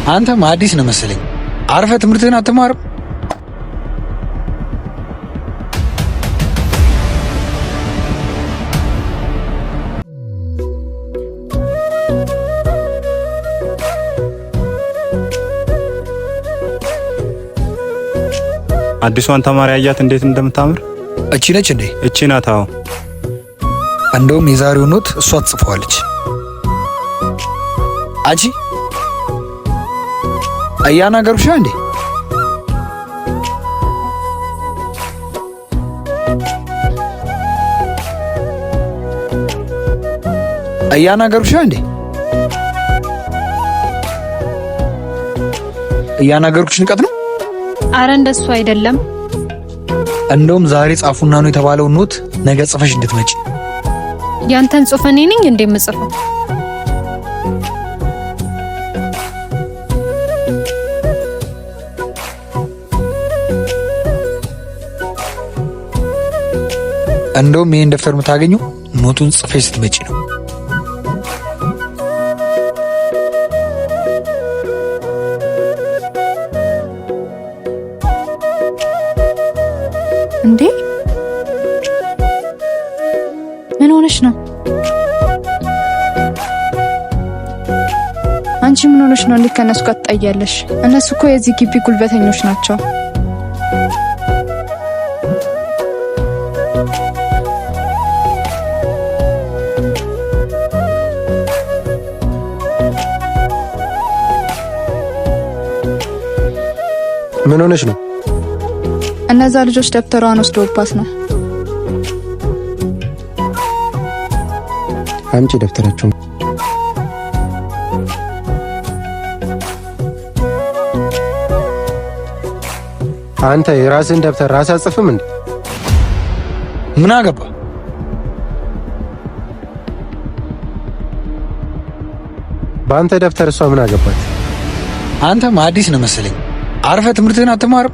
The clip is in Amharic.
አንተም አዲስ ነው መሰለኝ። አርፈህ ትምህርትህን አትማርም? አዲሷን ተማሪ አያት እንዴት እንደምታምር። እቺ ነች እንዴ? እቺ ናት። አዎ። እንደውም የዛሬው note እሷ ትጽፈዋለች። አንቺ እያናገርኩሽ እንዴ? እያናገርኩሽ እንዴ? እያናገርኩሽ ንቀት ነው? አረ እንደሱ አይደለም። እንደውም ዛሬ ጻፉና ነው የተባለው note ነገ ጽፈሽ እንድትመጪ። ያንተን ጽሁፍ እኔ ነኝ እንዴ የምጽፈው? እንደውም ይሄን ደብተር የምታገኘው note ኡን ጽፈሽ ስትመጪ ነው። እንዴ ምን ሆነሽ ነው? አንቺ ምን ሆነሽ ነው? እንዴት ከእነሱ ጋር ትጣያለሽ? እነሱ እኮ የዚህ ግቢ ጉልበተኞች ናቸው። ምን ሆነሽ ነው? እነዛ ልጆች ደብተሯን ወስደውባት ነው። አምጪ ደብተራቸውን። አንተ የራስህን ደብተር ራስህ አጽፍም እንዴ? ምን አገባ? በአንተ ደብተር እሷ ምን አገባት? አንተም አዲስ ነው መሰለኝ። አርፈህ ትምህርትህን አትማርም?